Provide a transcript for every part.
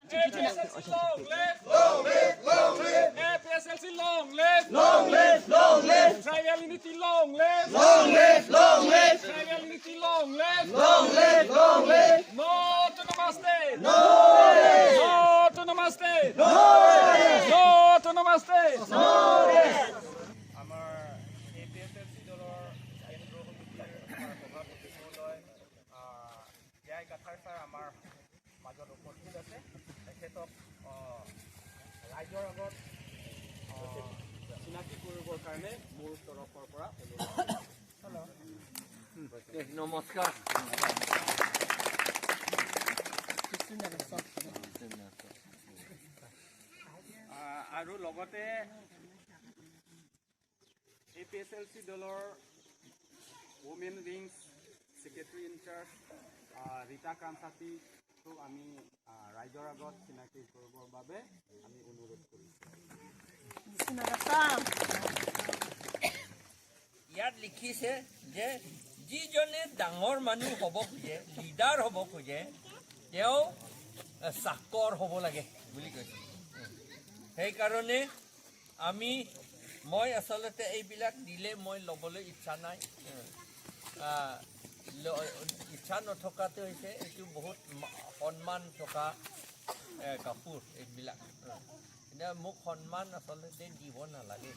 APSLC long live! Long live! Long live! APSLC long live! Long live, long live, Tribal unity long live! Long live, long live, Tribal unity long live! Long live, long live. No to namaste! No, No to namaste! no, No to namaste! আমাৰ এপিএছএলচি দলৰ কেন্দ্ৰ সমিতিৰ আমাৰ সভাপতি মহোদয় J আই Kathar sir আমাৰ মাজত উপস্থিত আছে। তেখেতক ৰাইজৰ আগত চিনাকি কৰিবৰ কাৰণে মোৰ তৰফৰ পৰা অনুৰোধ। নমস্কাৰ। আৰু লগতে এপিএছএলচি দলৰ women wings secretary in-charge Rita কাঞ্চাতিকো আমি ৰাইজৰ আগত চিনাকি কৰিবৰ বাবে আমি অনুৰোধ কৰিছোঁ। ইয়াত লিখিছে যে যিজনে ডাঙৰ মানুহ হ'ব খোজে, লিডাৰ হ'ব খোজে, তেওঁ চাকৰ হ'ব লাগে বুলি কৈছে। সেইকাৰণে মই আচলতে এইবিলাক দিলে মই ল'বলৈ ইচ্ছা নাই। ইচ্ছা নথকাটো হৈছে এইটো বহুত সন্মান থকা কাপোৰ এইবিলাক। এতিয়া মোক সন্মান আচলতে দিব নালাগে,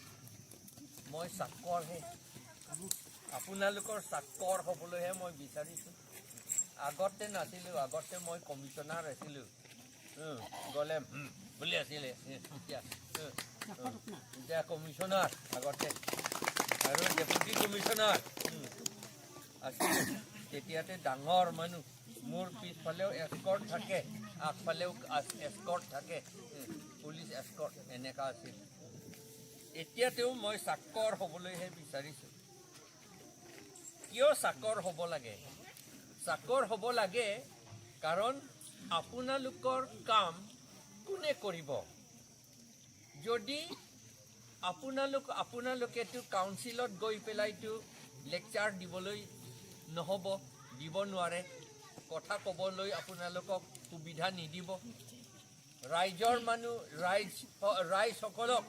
মই চাকৰহে, আপোনালোকৰ চাকৰ হ'বলৈহে মই বিচাৰিছোঁ। আগতে নাছিলোঁ, আগতে মই কমিশ্যনাৰ আছিলোঁ, গ'লে বুলি আছিলে। এতিয়া এতিয়া কমিশ্যনাৰ আগতে আৰু ডেপুটি কমিশ্যনাৰ আছিলোঁ। তেতিয়াতে ডাঙৰ মানুহ, মোৰ পিছফালেও এস্কৰ্ট থাকে, আগফালেও এস্কৰ্ট থাকে, পুলিচ এস্কৰ্ট এনেকুৱা আছিল। এতিয়াতেও মই চাকৰ হ'বলৈহে বিচাৰিছোঁ। কিয় চাকৰ হ'ব লাগে? চাকৰ হ'ব লাগে কাৰণ আপোনালোকৰ কাম কোনে কৰিব? যদি আপোনালোকেতো কাউন্সিলত গৈ পেলাইতো লেকচাৰ দিবলৈ নহ'ব, দিব নোৱাৰে, কথা ক'বলৈ আপোনালোকক সুবিধা নিদিব। ৰাইজৰ মানুহ, ৰাইজসকলক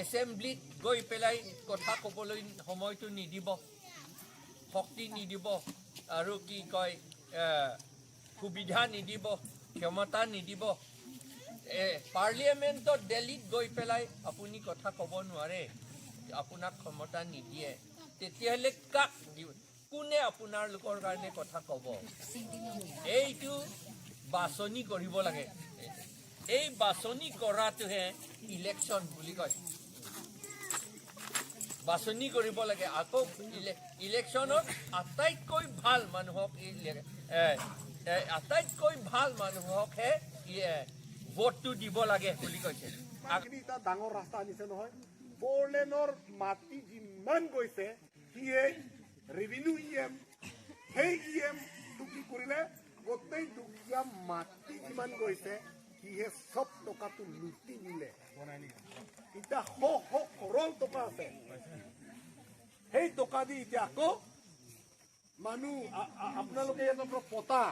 এছেম্বলিত গৈ পেলাই কথা ক'বলৈ সময়টো নিদিব, শক্তি নিদিব, আৰু কি কয় সুবিধা নিদিব, ক্ষমতা নিদিব। পাৰ্লিয়ামেণ্টত দিল্লীত গৈ পেলাই আপুনি কথা ক'ব নোৱাৰে, আপোনাক ক্ষমতা নিদিয়ে। তেতিয়াহ'লে কাক দিব? কোনে আপোনালোকৰ কাৰণে কথা ক'ব? এইটো বাছনি কৰিব লাগে। এই বাছনি কৰাটোহে ইলেকশ্যন বুলি কয়। বাছনি কৰিব লাগে। আকৌ ইলেকশ্যনত আটাইতকৈ ভাল মানুহক আটাইতকৈ ভাল মানুহকহে ভোটটো দিব লাগে বুলি কৈছে। এটা ডাঙৰ ৰাস্তা আনিছে নহয়, ফ'ৰ লেনৰ মাটি যিমান গৈছে, সিয়ে ৰেভিনিউ ইএম, সেই ইএমটো কি কৰিলে, গোটেই দুখীয়া মাটি যিমান গৈছে সিহে চব টকাটো লুটি নিলে। এতিয়া শ শ কৰোৰ টকা আছে, সেই টকা দি এতিয়া আকৌ মানুহ আপোনালোকে ইয়াত পৰা পতা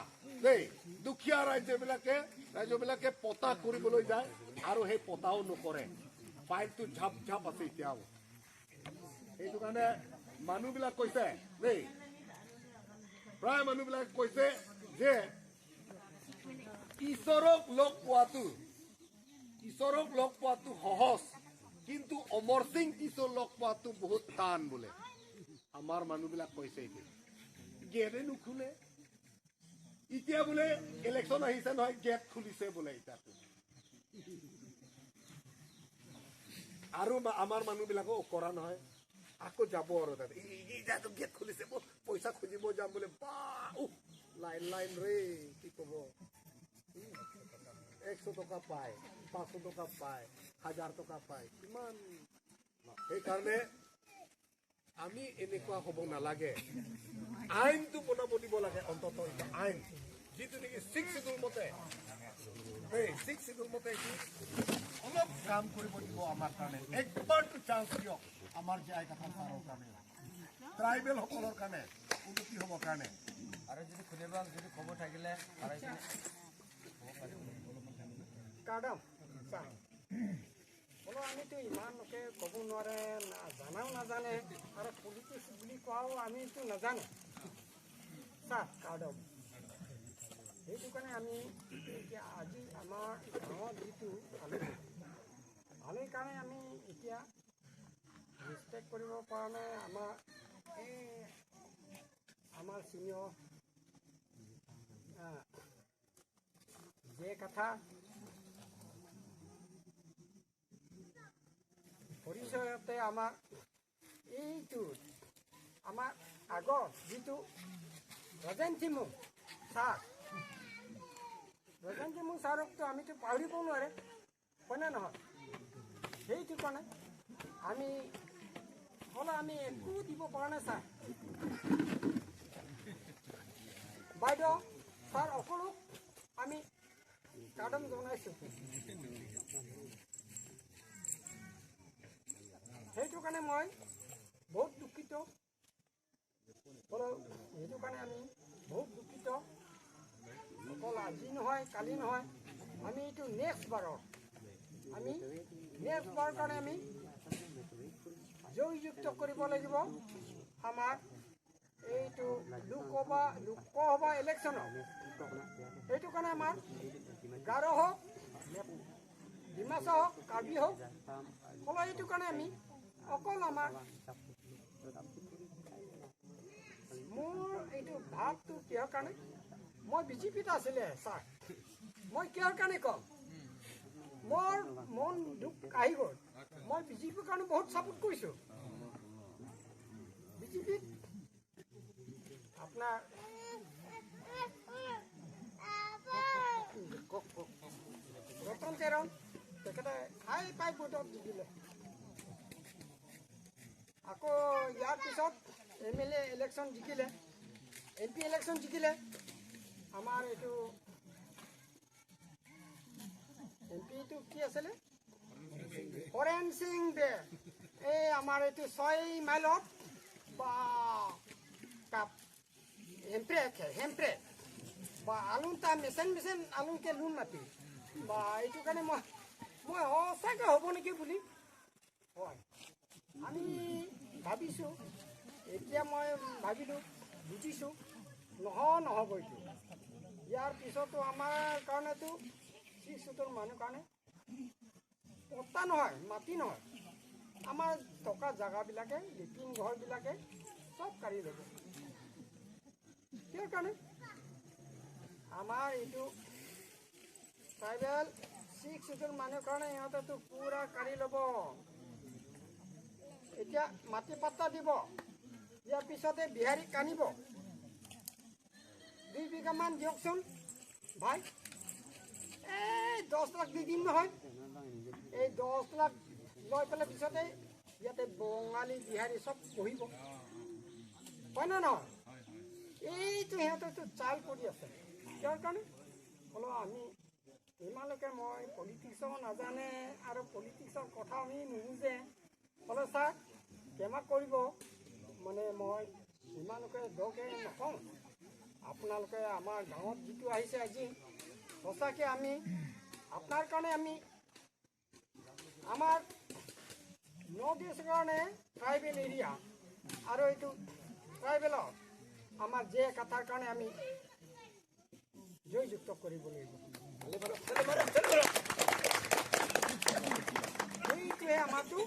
দেই, দুখীয়া ৰাজ্যবিলাকে পতা কৰিবলৈ যায় আৰু সেই পতাও নকৰে, ফাইলটো ঝাপ ঝাপ আছে এতিয়াও। সেইটো কাৰণে মানুহবিলাক কৈছে দেই, প্ৰায় মানুহবিলাক কৈছে যে ঈশ্বৰক লগ পোৱাটো সহজ, কিন্তু অমৰ সিং ঈশ্বৰ লগ পোৱাটো বহুত টান বোলে আমাৰ মানুহবিলাক কৈছে। এতিয়া গেটে নুখোলে, এতিয়া বোলে ইলেকশ্যন আহিছে নহয়, গেট খুলিছে বোলে এতিয়া। আৰু আমাৰ মানুহবিলাকো কৰা নহয়, আকৌ যাব আৰু তাত এতিয়াতো গেট খুলিছে, পইচা খুজিব যাম বোলে, বা লাইন লাইন ৰে কি ক'ব, 100 টকা পায়, 500 টকা পায়, 1000 টকা পায়, কিমান। সেইকাৰণে আমি এনেকুৱা হ'ব নালাগে। আইনটো বনাব দিব লাগে অন্তত, এইটো আইন যিটো নেকি ছিক্স চিডুল মতে, এই ছিক্স চিডুল মতে এইটো অলপ কাম কৰিব দিব আমাৰ কাৰণে, একবাৰটো চান্স দিয়ক আমাৰ যে আই কথা ছাৰৰ কাৰণে, ট্ৰাইবেলসকলৰ কাৰণে উন্নতি হ'বৰ কাৰণে। আৰু যদি কোনোবা যদি খবৰ থাকিলে। কাৰ্ডাম ছাৰ। হ'লেও আমিতো ইমানকে ক'ব নোৱাৰে, জানাও নাজানে আৰু পলিটিক্স বুলি কোৱাও আমিতো নাজানো ছাৰ কাৰ্ডম। সেইটো কাৰণে আমি এতিয়া আজি আমাৰ গাঁৱত যিটো আলহী আলহীৰ কাৰণে আমি এতিয়া ৰেচপেক্ট কৰিব পৰা নাই। আমাৰ এই আমাৰ চিনিয়ৰ যে কথা পৰিচয়তে আমাৰ এইটো আমাৰ আগৰ যিটো ৰজেন চিমু ছাৰ, ৰজেন চিমু ছাৰকতো আমিতো পাহৰিব নোৱাৰে, হয়নে নহয়? সেইটো কাৰণে আমি হ'লে আমি একো দিব পৰা নাই ছাৰ, বাইদেউ ছাৰ সকলো আমি কাদম জনাইছোঁ। সেইটো কাৰণে মই বহুত দুখিত, সেইটো কাৰণে আমি বহুত দুখিত। অকল আজি নহয় কালি নহয়, আমি এইটো নেক্সট বাৰৰ আমি নেক্সট বাৰৰ কাৰণে আমি জয়যুক্ত কৰিব লাগিব আমাৰ এইটো লোকসভা লোকসভা ইলেকশ্যনত। সেইটো কাৰণে আমাৰ গাৰো হওক, ডিমাচা হওক, কাৰ্বি হওক, হ'লেও এইটো কাৰণে আমি অকল আমাৰ মোৰ এইটো ভাৱটো কিহৰ কাৰণে, মই বিজেপিত আছিলে ছাৰ, মই কিহৰ কাৰণে ক'ম, মোৰ মন দুখ আহি গ'ল। মই বিজেপিৰ কাৰণে বহুত ছাপোৰ্ট কৰিছোঁ। বিজেপিত আপোনাৰ ৰতন তেৰণ তেখেতে হাই পাই ভোটত জিকিলে। আকৌ ইয়াৰ পিছত এম এল এ ইলেকশ্যন জিকিলে, এম পি ইলেকশ্যন জিকিলে। আমাৰ এইটো এম পিটো কি আছিলে, হৰেণ সিং দে, এই আমাৰ এইটো 6 মাইলত বা কাপ হেম্প্ৰে হেম্প্ৰে বা আলুন তা মেচেন মেচেন আলুনকে লোন মাতি বা এইটো কাৰণে মই মই সঁচাকৈ হ'ব নেকি বুলি হয় আমি ভাবিছোঁ। এতিয়া মই ভাবিলোঁ, বুজিছোঁ, নহয় নহ'ব এইটো। ইয়াৰ পিছতো আমাৰ কাৰণেতো শিশুটোৰ মানুহ কাৰণে পত্তা নহয়, মাটি নহয়, আমাৰ থকা জেগাবিলাকে লেট্ৰিন ঘৰবিলাকে চব কাঢ়ি ল'ব। কিহৰ কাৰণে আমাৰ এইটো ট্ৰাইবেল 6 মানুহৰ কাৰণে ইহঁতেতো পূৰা কাঢ়ি ল'ব। এতিয়া মাটি পাত্তা দিব, ইয়াৰ পিছতে বিহাৰীক আনিব, 2 বিঘামান দিয়কচোন ভাই, এই 10 লাখ দি দিম নহয়। এই 10 লাখ লৈ পেলাই পিছতে ইয়াতে বঙালী বিহাৰী চব বহিব, হয় নে নহয়? এইটো সিহঁতেতো চাল কৰি আছে। কিহৰ কাৰণে হ'লেও আমি ইমানলৈকে মই পলিটিক্সো নাজানে আৰু পলিটিক্সৰ কথা আমি নুবুজে। হ'লেও ছাৰ ক্ষমা কৰিব, মানে মই ইমানকে দকে নকওঁ। আপোনালোকে আমাৰ গাঁৱত যিটো আহিছে আজি, সঁচাকৈ আমি আপোনাৰ কাৰণে আমি আমাৰ নৰ্থ ইষ্টৰ কাৰণে ট্ৰাইবেল এৰিয়া আৰু এইটো ট্ৰাইবেলৰ আমাৰ যে কথাৰ কাৰণে আমি জয়যুক্ত কৰিব লাগিব। সেইটোৱে আমাৰতো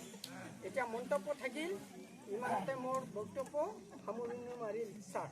এতিয়া মন্তব্য থাকিল। ইমানতে মোৰ বক্তব্য সামৰণি মাৰিল ছাৰ।